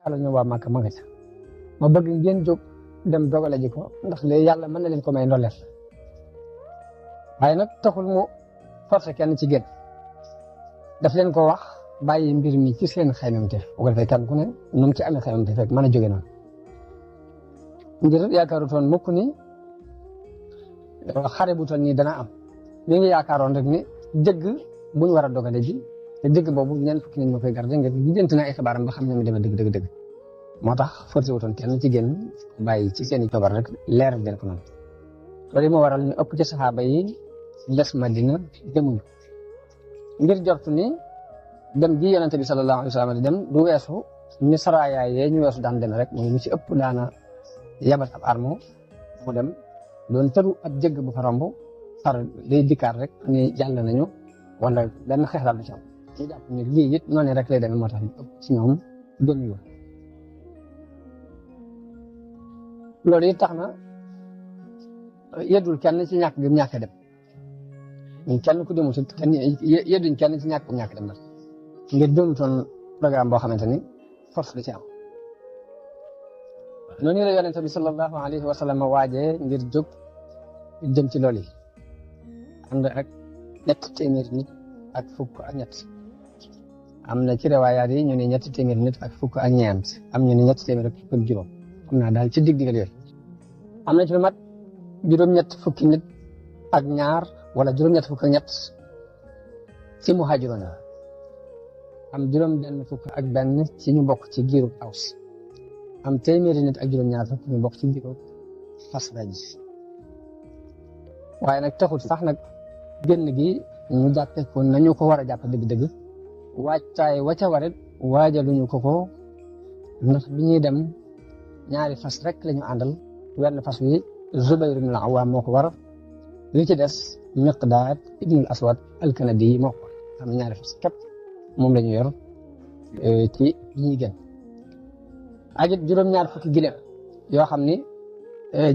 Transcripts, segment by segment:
ala ñu waa Màkka ma nga ca ma bëgg ngeen jóg dem dogale ji ko ndax léegi yàlla mën na leen ko may ndolleef waaye nag taxul mu forcé kenn ci génn daf leen ko wax bàyyi mbir mi ci seen xaymamte bu ko defee kenn ku ne nu mu ci amee xaymamte fekk mën a jóge noonu ngir yaakaarutoon mukk ni xare bu toll nii dana am mi ngi yaakaaroon rek ni dëgg buñ war a dogale ji te dëgg boobu ñeent fukki nit ñoo koy garder ngir lijjanti na ay xibaaram ba xam ne mu demee dëgg moo tax forcé wutoon kenn ci génn bàyyi ci seen i cobar rek leeral leen ko noonu loolu moo waral ñu ëpp ci saxaaba yi des Madina demuñu ngir jortu ni dem gi yonente bi sallallahu alayhi wa sallam di dem du weesu ñu saraayaayee ñu weesu daan dem rek mooy ñu ci ëpp daana yabal ab armo mu dem doon tëru ab jëgg bu fa romb far day dikkaat rek ni jàll nañu wala benn xeex daal du ci am ñu jàpp ni lii it noonu rek lay demee moo tax ñu ëpp ci ñoom gëmuñu woon loolu it tax na yeddul kenn ci ñàkk gi ñàkk dem kenn ku demul si kenn yedduñ kenn ci ñàkk dem nag ngir doonutoon programme boo xamante ni force da ci am noonu la yonente bi sallallahu alayhi wa sallam waajee ngir jóg jëm ci loolu yi ànd ak ñett téeméeri nit ak fukk ak ñett am na ci riwaayaat yi ñu ne ñetti téeméeri nit ak fukk ak ñeent am ñu ne ñetti téeméer ak fukk ak juróom xam naa daal ci digg-diggal yooyu am na ci lu mat juróom-ñett fukki nit ak ñaar wala juróom-ñett fukk ak ñett ci muhaajiroon am juróom-benn fukk ak benn ci ñu bokk ci giiru Aws am téeméeri nit ak juróom-ñaar fukk ñu bokk ci giiru Xasraj waaye nag taxut sax nag génn gi ñu jàppe ko nañu ko war a jàpp dëgg-dëgg waajtaay wa ca warit waajaluñu ko ndax bi ñuy dem ñaari fas rek la ñu àndal wenn fas wi Zubayr ibn al-Awwam moo ko war li ci des Miqdaad ibn al-Aswad al-Kanadi moo ko xam ne ñaari fas képp moom la ñu yor ci ñuy gën ak it juróom-ñaar fukki gileem yoo xam ni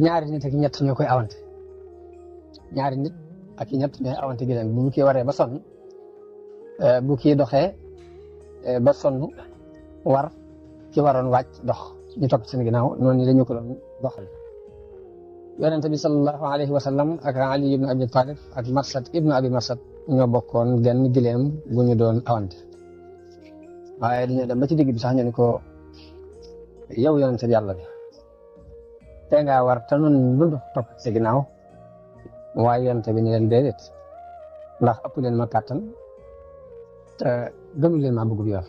ñaari nit ak ñett ñoo koy awante ñaari nit ak ñett ñooy awante gileem bu kii waree ba sonn bu kii doxee ba sonn war ki waroon wàcc dox ñu topp seen ginnaaw noonu dañu ko doon doxal yonente bi sallallahu alayhi wa sallam ak Ali ibn Abi Talib ak Marsad ibn Abi Marsad ñoo bokkoon genn gileem bu ñu doon awante waaye dañoo dem ba ci digg bi sax ñu ne ko yow yonente bi yàlla bi te ngaa war te noonu lu dox topp sa ginnaaw waaye yonente bi ñu leen déedéet ndax ëpp leen ma kàttan te gënu leen ma bëgg bi yor